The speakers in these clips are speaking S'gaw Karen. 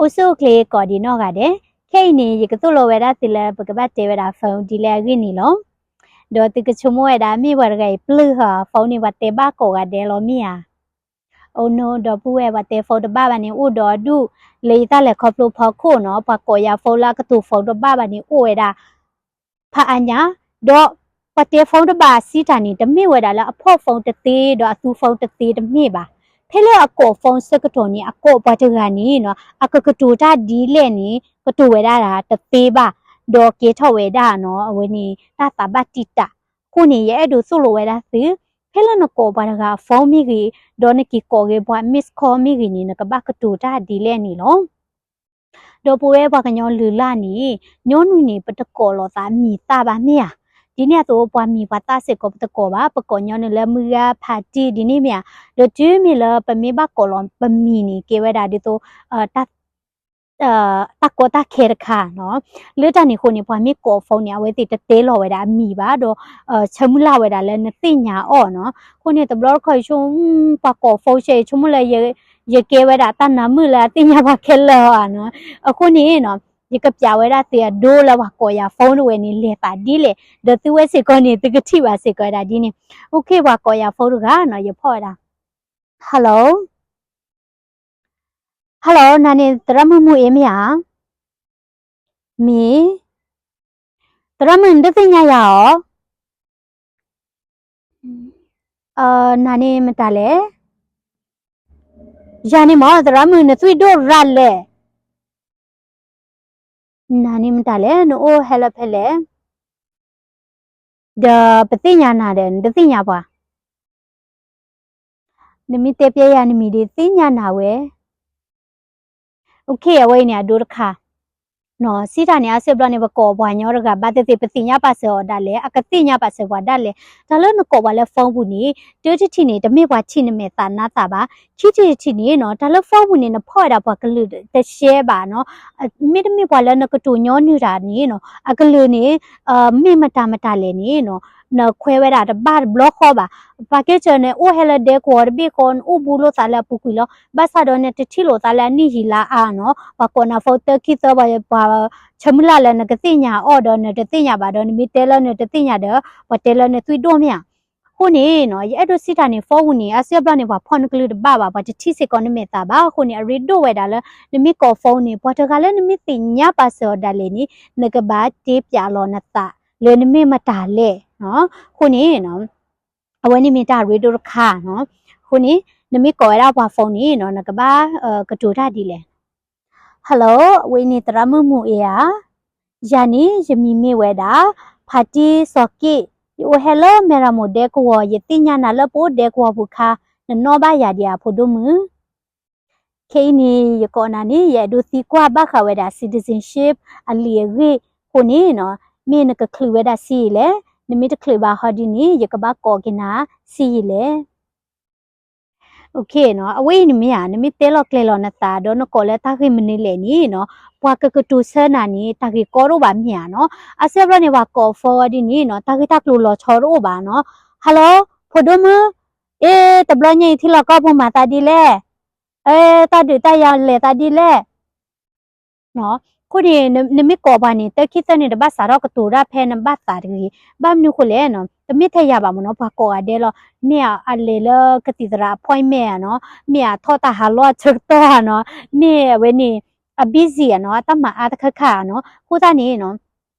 အိၣ်ဆူၣ်အိၣ်ချ့ကိးဒံးနီၢ်ဂၤဒဲး, ခဲအံၤန့ၣ် ယကသိၣ်လိဝဲဒၣ်သုလၢပကဘၣ်တဲဝဲဒၣ် phone ဒ်လဲၣ်အဂ့ၢ်န့ၣ်လီၤ. ဒီးသုကဆိကမိၣ်ဝဲဒၣ်မ့ၢ်ပှၤတဂၤအံၤပျုၢ်ဟီ phone န့ၣ် ပှၤတဲဘၣ်ကိးဂၤဒဲးလီၤမ့ၢ်ဧါ. အိၣ်နီၢ်ဒီပုၢ်ဝဲၢ် ပှၤတဲ phone တဘၣ်ဘၣ်န့ၣ် အိၣ်ဒီးအဒူၣ်လၢယသးလဲၤခီဖျိဖီခိၣ်နီၤ, ပှၤကိးယၤ phone လၢအကတိၤ phone တဘၣ်ဘၣ်န့ၣ် အိၣ်ဝဲဒၣ် ဖးအါညါ, ဒီးပှၤတဲ phone တဘၣ်စံးတၢ်န့ၣ် တမ့ၢ်ဝဲဒၣ်လၢအဖီၣ် phone တသ့ ဒီးအသူ phone တသ့တမ့ၢ်ဘၣ်. ဖဲလၢအကိး phone ဆၢကတီၢ်န့ၣ် အကိးပှၤတဂၤန့ၣ်နီၤ အကကတိၤတၢ်ဒ်လဲၣ်န့ၣ် ကတိၤဝဲဒၣ်တသ့ဘၣ်, ဒီးကဲထီၣ်ဝဲဒၣ်နီၤ အဝဲန့ၣ် တၢ်သးဘၣ်တံာ်တာ်. အဃိန့ၣ် ယအဲၣ်ဒိးသိၣ်လိဝဲဒၣ်သု, ဖဲလၢနကိးပှၤတဂၤအ phone မ့ၢ်ဂ့ၤ, ဒီးနက့ၤကိးက့ၤပှၤ miss call မ့ၢ်ဂ့ၤန့ၣ် နကဘၣ်ကတိၤတၢ်ဒ်လဲၣ်န့ၣ်လီၤ. ဒီးပဝဲပှၤကညီလုၢ်လၢ်န့ၣ် ညီနုၢ်န့ၣ် ပတကိးလီၤသးမံၤသၣ်ဘၣ်မ့ၢ်ဧါ. ဒ်န့ၣ်အသိး ပှၤမံၤပှၤသၣ်စ့ၢ်ကီးပတကိးဘၣ်, ပကိးညီနုၢ်လၢမုၢ်ဂၤ ဖးတံၢ် ဒ်န့ၣ်မ့ၢ်ဧါ. ဒီးတုၤမ့ၢ်လၢပမ့ၢ်ဘၣ်ကိးလီၤပမံၤန့ၣ် ကဲဝဲဒၣ်ဒ်သိး တၢ်ကီတၢ်ခဲတခါနီၤ. လၢတၢ်န့ၣ်အဃိန့ၣ် ပှၤမ့ၢ်ကိး phone န့ၣ် အဝဲသ့ၣ်တတဲလီၤဝဲဒၣ်အမံၤဘၣ်ဒီး ဆၢမုၢ်လၢ်ဝဲဒၣ်လၢနသ့ၣ်ညါအီၤနီၤ. အဃိန့ၣ် တဘျီတခီၣ်ယဆိကမိၣ် ပှၤကိး phone ဆဲး ယဆိကမိၣ်လၢ ယကဲဝဲဒၣ်တၢ်နါမုၣ်လၢအသ့ၣ်ညါပှၤခဲလၢာ်ဧါနီၤ. အဃိန့ၣ်နီၤ ယကပျးဝဲဒၣ်သုအဒိလၢပှၤကိးယၤ phone တဝဲန့ၣ် လဲၤသးဒ်လဲၣ်, ဒီးသုဝဲစ့ၢ်ကီးန့ၣ် သုကထံၣ်ဘၣ်စ့ၢ်ကီးဝဲဒၣ်ဒ်န့ၣ်. OK ပှၤကိးယၤ phone တဂၤနီၤ ယဖီၣ်ဝဲဒၣ် Hello, hello နၤန့ၣ် သရၣ်မုၣ်မူအ့မ့ၢ်ဧါ. မ့ၢ်, သရၣ်မုၣ် နတသ့ၣ်ညါယၤဧါ. နၤန့ၣ်မတၤလဲၣ်. ယၤန့ၣ်မ့ၢ် သရၣ်မုၣ် နသွံၣ်ဒိၣ်ရၤလဲၣ်. နၤန့ၣ်မတၤလဲၣ်, နအိၣ်ဟဲလၢဖဲလဲၣ်. ဒီးပသ့ၣ်ညါနၤဒီး နတသ့ၣ်ညါပှၤ. နမ့ၢ်တဲပျဲယၤနမံၤဒီး သ့ၣ်ညါနၤဝဲ. OK အဝဲအံၤန့ၣ် အဒိတခါ နီၤ. စံးတၢ်န့ၣ် အါစုအါဘျီန့ၣ် ပကိးပှၤကညီတဂၤ ဘၣ်သ့ၣ်သ့ၣ် ပသ့ၣ်ညါပာ်စၢၤအီၤဒၣ်လဲာ်, အကသ့ၣ်ညါပာ်စၢၤပှၤဒၣ်လဲာ်. တၢ်လၢနကိးပှၤလၢ phone ပူၤန့ၣ် တၢတထံၣ်န့ၣ် တမ့ၢ်ပှၤထံၣ်နမဲာ်သးနါသးဘၣ်. ခံထံၣ်တထံၣ်န့ၣ်နီၤ တၢ်လၢ phone ပူၤန့ၣ် နဖီၣ်ဝဲဒၣ်ပှၤကလုာ်တရှဲဘၣ်နီၤ. မ့တမ့ၢ်ပှၤလၢနကတိၤညီနုၢ်တၢ်န့ၣ်နီၤ အကလုာ်န့ၣ် မ့ၢ်မတၤမတၤလဲၣ်န့ၣ်နီၤ နခွဲးဝဲဒၣ်တဘၣ်တဘျီဃီဘၣ်. ပာ်ကဲစၢၤန့ၣ် အိၣ်ဟဲလၢဒဲကဝီၤတဘ့ၣ်ဃီ နအိၣ်ဘူးလိာ်သးလၢအပူၤကွံာ်လီၤ. ဘၣ်ဆၣ်ဒီး နတထံၣ်လိာ်သးလၢအနံၣ်ယံာ်လါအါနီၤ. ပှၤကိးနၤ phone တၢခံသၢ ပှၤ ပှၤဆၢမုၢ်လၢ်လၢနကသ့ၣ်ညါအီၤဒီး နတသ့ၣ်ညါဘၣ်ဒီး နမ့ၢ်တဲလၢနတသ့ၣ်ညါဒီး ပှၤတဲလၢနသွံၣ်ဒိၣ်မ့ၢ်ဧါ. အဃိန့ၣ်နီၤ ယအဲၣ်ဒိးစံးတၢ်န့ၣ် phone ပူၤန့ၣ် အါစုအါဘျီန့ၣ် ပှၤဖီၣ်နကလုာ်တဘၣ်ဘၣ်, ပှၤတထံၣ်စ့ၢ်ကီးနမဲာ်သးဘၣ်. အဃိန့ၣ် အရ့ဒိၣ်ဝဲဒၣ်လၢ နမ့ၢ်ကိး phone န့ၣ် ပှၤတဂၤလၢနမ့ၢ်သ့ၣ်ညါပာ်စၢၤအီၤဒၣ်လဲာ်န့ၣ် နကဘၣ်တ့ပျးလီၤနသး လၢနမ့ၢ်မတၤလဲၣ်နီၤ. အဃိန့ၣ် အဝဲန့ၣ်မ့ၢ်တၢ်ရ့ဒိၣ်တခါနီၤ. အဃိန့ၣ် နမ့ၢ်ကိးဝဲဒၣ်ပှၤ phone န့ၣ်နီၤ နကဘၣ် ကတိၤတၢ်ဒ်လဲၣ်. Hello အဝဲအံၤန့ၣ် သရၣ်မုၣ်မူအ့ဧါ. ယၤန့ၣ် ယမံၤမ့ၢ်ဝဲဒၣ် ဖါတံၢ်စီၤက့ၣ်, ယအိၣ်ဟဲလၢမဲၢ်ရမိၢ်ဒဲကဝီၤ, ယသ့ၣ်ညါနၤလၢပအိၣ်ဒဲကဝီၤပူၤခါ, နနီၣ်ဘၣ်ယၤဒံးဧါ ဖိဒိၣ်မုၣ်. ခဲအံၤန့ၣ် ယကိးနၤန့ၣ် ယအဲၣ်ဒိးသံကွၢ်ဘၣ်ဃးဝဲဒၣ် citizenship အလံာ်အဂ့ၢ်အဃိန့ၣ်နီၤ, မ့ၢ်နကချုးဝဲဒၣ်ဆံးယံာ်လဲၣ်, နမ့ၢ်တချုးဘၣ်ဟီဒ်န့ၣ် ယကဘၣ်ကိးက့ၤနၤဆံးယံာ်လဲၣ်. OK နီၤ, အဝဲအံၤန့ၣ်မ့ၢ်ဧါ, နမ့ၢ်တဲလီၤကျဲၤလီၤနသးဒီးနကိးလၢတၢ်ဂ့ၢ်မနုၤလဲၣ်န့ၣ်နီၤ, ပှၤကကတိၤဆၢနၤန့ၣ် တၢ်ဂ့ၢ်ကီတအိၣ်ဘၣ်မ့ၢ်ဧါနီၤ. အါစုအါဘျီန့ၣ် ပှၤကိး phone ဒ်န့ၣ်နီၤ, တၢ်ဂ့ၢ်တၢ်ကျိၤလီၤဆီတအိၣ်ဘၣ်နီၤ. Hello ဖိဒိၣ်မုၣ်, အ့ တဘျီညါအံၤထံလီၢ်ကီၢ်ပူၤမၤသးဒ်လဲၣ်, အ့ တၢ်ဒုးတၢ်ယၤလဲၤသးဒ်လဲၣ်. အဃိန့ၣ် နမ့ၢ်ကိးပှၤန့ၣ် တၢခံသၢန့ၣ် တဘၣ်စးထီၣ်ကတိၤတၢ်ဖဲနဘၣ်သးတဂ့ၤ. ဘၣ်မနုၤဃိလဲၣ်နီၤ, တမ့ၢ်ထဲယၤဘၣ်မ့ၢ်နီၤ, ပှၤကိးဂၤဒဲးလီၤ. မ့ၢ်အလဲၤလၢကသံၣ်သရၣ် appointment ဧါနီၤ, မ့ၢ်အထီၣ်တၢ်ဟးလီၢ်အဆၢကတီၢ်ဧါနီၤ, မ့ၢ်အဝဲန့ၣ် အ busy ဧါနီၤ, အတၢ်မၤအါတခါခါဧါနီၤ. အဃိသတးန့ၣ်နီၤ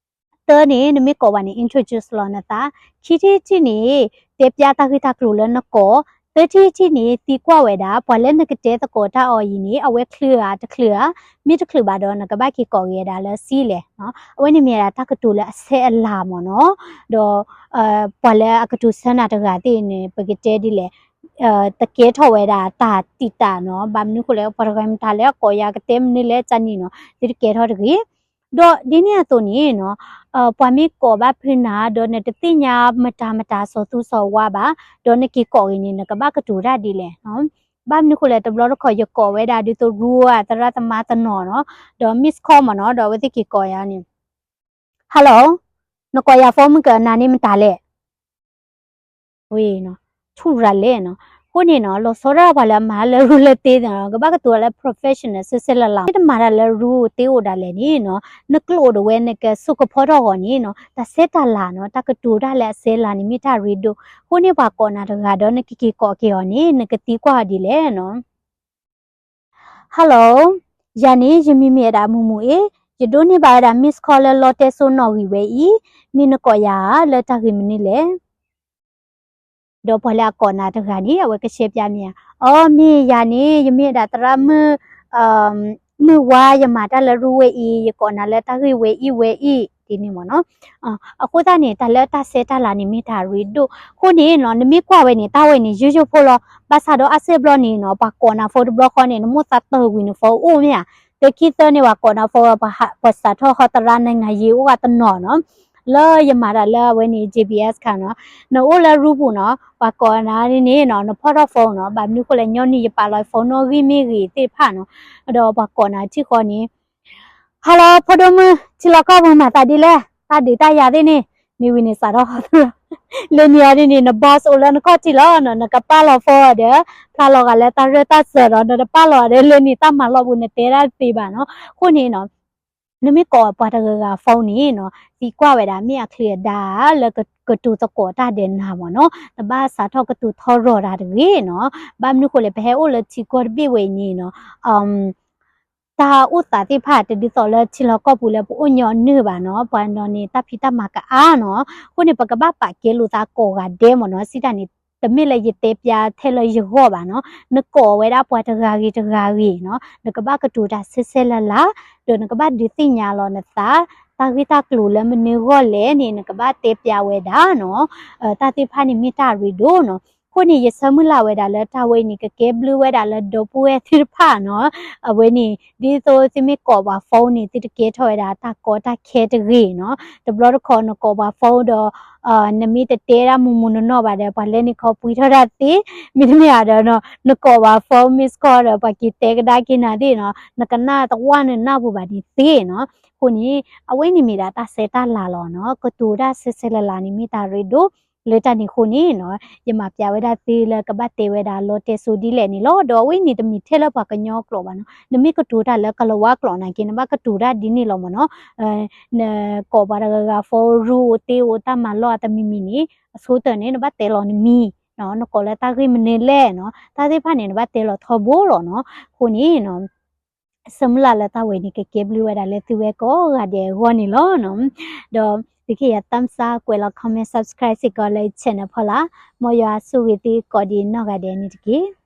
တၢန့ၣ် နမ့ၢ်ကိးပှၤန့ၣ် introduce လီၤနသး, ခံထံၣ်တထံၣ်န့ၣ် တဲပျးတၢ်ဂ့ၢ်တၢ်ကျိၤလၢနကိး, သၢထံၣ်တထံၣ်န့ၣ် သံကွၢ်ဝဲဒၣ် ပှၤလၢနကတဲသကိးတၢ်အီၤအံၤန့ၣ် အဝဲချုးဧါတချုးဧါ, မ့ၢ်တချုးဘၣ်ဒီး နကဘၣ်က့ၤကိးက့ၤဝဲဒၣ်လၢဆံးလဲၣ်. အဝဲန့ၣ်မ့ၢ်ဒၣ်တၢ်ကတိၤလၢအဆဲးအလၤမ့ၢ်နီၤ, ဒီး ပှၤလၢအကတိၤဆၢနၤတဂၤသ့ၣ်န့ၣ် ပကတဲဒ်လဲၣ်, တကဲထီၣ်ဝဲဒၣ်တၢ်တံာ်တာ်နီၤ, ဘၣ်မနုၤဃိလဲၣ် ပှၤတဂၤမတၤလဲၣ်ကိးယၤကတဲမနုၤလဲၣ်ကန့ၣ်နီၤ, သုတကဲထီၣ်တဂ့ၤ. ဒီးဒ်န့ၣ်အသိးန့ၣ်နီၤ, ပှၤမ့ၢ်ကိးဘၣ်ဖုးနၤ ဒီးနတသ့ၣ်ညါမတၤမတၤစီၤသူစီၤဝါဘၣ်, ဒီးနက့ၤကိးဂ့ၤန့ၣ် နကဘၣ်ကတိၤတၢ်ဒ်လဲၣ်. ဘၣ်မနုၤဃိလဲၣ် တဘျီတခီၣ်ယကိးဝဲဒၣ်ဒ်သိးရူဧါ သရၣ်သမါတနီၤနီၤ, ဒီး miss call မ့ၢ်နီၤ, ဒီးအဝဲသ့ၣ်က့ၤကိးယၤန့ၣ် Hello နကိးယၤ phone မုၢ်ကနၤန့ၣ်မတၤလဲၣ်. ဝဲနီၤ, ထူၣ်ရၤလဲၣ်နီၤ. အဃိန့ၣ်နီၤ လီၤဆီဒၣ်တၢ်ပှၤလၢအမၤလၢရူလၢသ့နီၤ ကဘၣ်ကတိၤလၢ professional ဆဲးဆဲးလၤလၤ မ့ၢ်တမၤတၢ်လၢရူသ့အိၣ်ဒၣ်လဲာ်န့ၣ်နီၤ နကျိၣ်အိၣ်ဒီးဝဲ နကစိာ်ကဖီထီၣ်အဂီၢ်န့ၣ်နီၤ တၢ်ဆဲးတၢ်လၤနီၤ တၢ်ကတိၤတၢ်လၢအဆဲးလၤန့ၣ် မ့ၢ်တၢ်ရ့ဒိၣ်. အဃိန့ၣ် ပှၤကိးနၤတဂၤဒီး နကက့ၤကိးက့ၤအီၤန့ၣ် နကသံကွၢ်အီၤဒ်လဲၣ်နီၤ. Hello, ယၤန့ၣ် ယမံၤမ့ၢ်ဝဲဒၣ်မူမူအ့ၣ်, ယဒိးန့ၢ်ဘၣ်ဝဲဒၣ် miss call လၢလီတဲစိနီၣ်ဂံၢ်ဝဲအံၤ, မ့ၢ်နကိးယၤဧါ လၢတၢ်ဂ့ၢ်မနုၤလဲၣ်. ဒီးပှၤလၢအကိးနၤတဂၤန့ၣ် အဝဲကရှဲပၠးမ့ၢ်ဧါ, အီ မ့ၢ်ယၤန့ၣ် ယမ့ၢ်ဝဲဒၣ်သရၣ်မုၣ် မုၢ်ဝါ ယမၤတၢ်လၢရူဝဲအံၤ ယကိးနၤလၢတၢ်ဂ့ၢ်ဝဲအံၤဝဲအံၤ ဒ်န့ၣ်မ့ၢ်နီၤ. အဃိသတးန့ၣ် တၢ်လၢတၢ်ဆဲးတၢ်လၤန့ၣ် မ့ၢ်တၢ်ရ့ဒိၣ်. အဃိန့ၣ်နီၤ နမ့ၢ်ကွၢ်ဝဲန့ၣ် တၢ်ဝဲန့ၣ် ယိယိဖိလီၤ. ဘၣ်ဆၣ်ဒီးအါစုအါဘျီန့ၣ်နီၤ ပှၤကိးနၤ phone တဘျီဃီန့ၣ် နမိၣ်သးတၢ်ဝံၤန phone အိၣ်မ့ၢ်ဧါ. တခံသၢန့ၣ် ပှၤကိးနၤ phone ပှၤစးထီၣ်ဟီသရၣ်နငါယံၤအိၣ်ဂၤတနီၤနီၤ လၢယမၤတၢ်လၢအဝဲန့ၣ် J B S ခါနီၤ, နအိၣ်လၢရူပူၤနီၤ ပှၤကိးနၤန့ၣ်နီၤ နဖီၣ်ထီၣ် phone နီၤ, ဘၣ်မနုၤဃိလဲၣ် ညီနုၢ်ယပာ်လီၤ phone နီၣ်ဂံၢ်မ့ၢ်ဂ့ၤသ့ၣ်တဖၣ်နီၤ, ဒီးပှၤကိးနၤထံၣ်ဃီန့ၣ် Hello ဖိဒိၣ်မုၣ် ထံလီၢ်ကီၢ်ပူၤမၤသးဒ်လဲၣ်, တၢ်ဒုးတၢ်ယၤသ့ၣ်န့ၣ်, မ့ၢ်ဝံၤန့ၣ်စးထီၣ်ဟီသရၣ်, လၢန့ၣ်အီၤဒ်န့ၣ် န boss အိၣ်လၢနခီၣ်ထံးလီၤနီၤ, နကပာ်လီၤ phone ဒီး ဖျါလီၤဂာ်လၢတၢ်ရၢၢ်တၢ်စၢၤဒီး နတပာ်လီၤဒီး လၢန့ၣ်တၢ်မၤလီၢ်ပူၤ နတဲဒၣ်တသ့ဘၣ်နီၤ. အဃိန့ၣ်နီၤ နမ့ၢ်ကိးပှၤတဂၤဂၤ phone န့ၣ်နီၤ သံကွၢ်ဝဲဒၣ် မ့ၢ်အချံအဒါဧါ လၢကတိၤသကိးတၢ်ဒီးနၤမ့ၢ်နီၤ, နဘၣ်စးထီၣ်ကတိၤထီရီၤတၢ်တဂ့ၤနီၤ. ဘၣ်မနုၤဃိလဲၣ် ပဟဲအိၣ်လၢထံကီၢ်တဘ့ၣ်ဝဲအံၤန့ၣ်နီၤ တၢ်အိၣ်သးသ့ၣ်တဖၣ် တဒ်သိးလၢထံလီၢ်ကီၢ်ပူၤလၢပအိၣ်ညီနုၢ်ဘၣ်နီၤ, ပှၤနီၤန့ၣ် တၢ်ဖံးတၢ်မၤကအါနီၤ. အဃိန့ၣ် ပကဘၣ်ပာ်ကဲလိာ်သးကိးဂၤဒဲးမ့ၢ်နီၤ, စံးတၢ်န့ၣ် တမ့ၢ်လၢယတဲပၠးထဲလၢယဂီၢ်ဘၣ်နီၤ, နကိးဝဲဒၣ်ပှၤတဂၤဂ့ၤတဂၤဂ့ၤနီၤ, နကဘၣ်ကတိၤတၢ်ဆဲးဆဲးလၤလၤ, ဒီးနကဘၣ်ဒုးသ့ၣ်ညါလီၤနသး, တၢ်ဂ့ၢ်တၢ်ကျိၤလၢမနုၤဂီၢ်လဲၣ်န့ၣ် နကဘၣ်တဲပၠးဝဲဒၣ်နီၤ, တၢ်သ့ၣ်တဖၣ်န့ၣ်မ့ၢ်တၢ်ရ့ဒိၣ်နီၤ. အဃိန့ၣ် ယဆၢမုၢ်လၢ်ဝဲဒၣ်လၢတၢ်ဝဲအံၤန့ၣ် ကကဲဘျုးဝဲဒၣ်လၢဒီပုၢ်ဝဲၢ်သ့ၣ်တဖၣ်နီၤ, အဝဲန့ၣ် ဒ်သိးသုမ့ၢ်ကိးပှၤ phone န့ၣ် သုတကဲထီၣ်ဝဲဒၣ်တၢ်ကီတၢ်ခဲတဂ့ၤနီၤ, တဘျီတခီၣ်နကိးပှၤ phone ဒီး နမ့ၢ်တတဲဒၣ်မူမူနီၢ်နီၢ်ဘၣ်ဒီး ပှၤလၢန့ၣ်ခီပှံထီၣ်ဒၣ်သ့, မ့တမ့ၢ်ဧါဒီး နကိးပှၤ phone miss call ဒီး ပှၤက့ၤတဲကဒါက့ၤနၤသ့ၣ်နီၤ, နကနၣ်တဝၢ်နနၢ်ပူၤဘၣ်န့ၣ်သ့နီၤ. အဃိန့ၣ် အဝဲန့ၣ်မ့ၢ်ဒၣ်တၢ်ဆဲးတၢ်လၤလီၤနီၤ, ကတိၤတၢ်ဆဲးဆဲးလၤလၤန့ၣ်မ့ၢ်တၢ်ရ့ဒိၣ်, လၢတၢ်န့ၣ်အဃိန့ၣ်နီၤ, ယမၤပၠးဝဲဒၣ်သုလၢကဘၣ်တဲဝဲဒၣ်လီတဲစိဒ်လဲၣ်န့ၣ်လီၤ. ဒီးအဝဲန့ၣ်တမ့ၢ်ထဲလၢပှၤကညီကျိာ်ဘၣ်နီၤ, နမ့ၢ်ကတိၤတၢ်လၢကလၤဝါကျိာ်နာ်က့ နဘၣ်ကတိၤတၢ်ဒ်န့ၣ်လီၤမ့ၢ်နီၤ, နကိးပှၤတဂၤဂၤ phone ရူအိၣ်သ့အိၣ်တၢ်မၤလီၢ်အတမံၤမံၤန့ၣ်, အဆိကတၢၢ်န့ၣ် နဘၣ်တဲလီၤနမံၤ, နကိးလၢတၢ်ဂ့ၢ်မနုၤလဲၣ်နီၤ, တၢ်သ့ၣ်တဖၣ်န့ၣ် နဘၣ်တဲလီၤထီဘိလီၤနီၤ. အဃိန့ၣ်နီၤ ဆၢမုၢ်လၢ်လၢတၢ်ဝဲန့ၣ် ကကဲဘျုးဝဲဒၣ်လၢသုဝဲကိးဂၤဒဲးအဂီၢ်န့ၣ်လီၤနီၤ. ဒီးသုကဟ့ၣ်ယၤ thumbs up ကွဲးလီၤ comment subscribe စ့ၢ်ကီးလၢယ channel ဖီလာ်, မ်ယွၤဆိၣ်ဂ့ၤသုကိးဒံးနီၢ်ဂၤဒဲးန့ၣ်တက့ၢ်.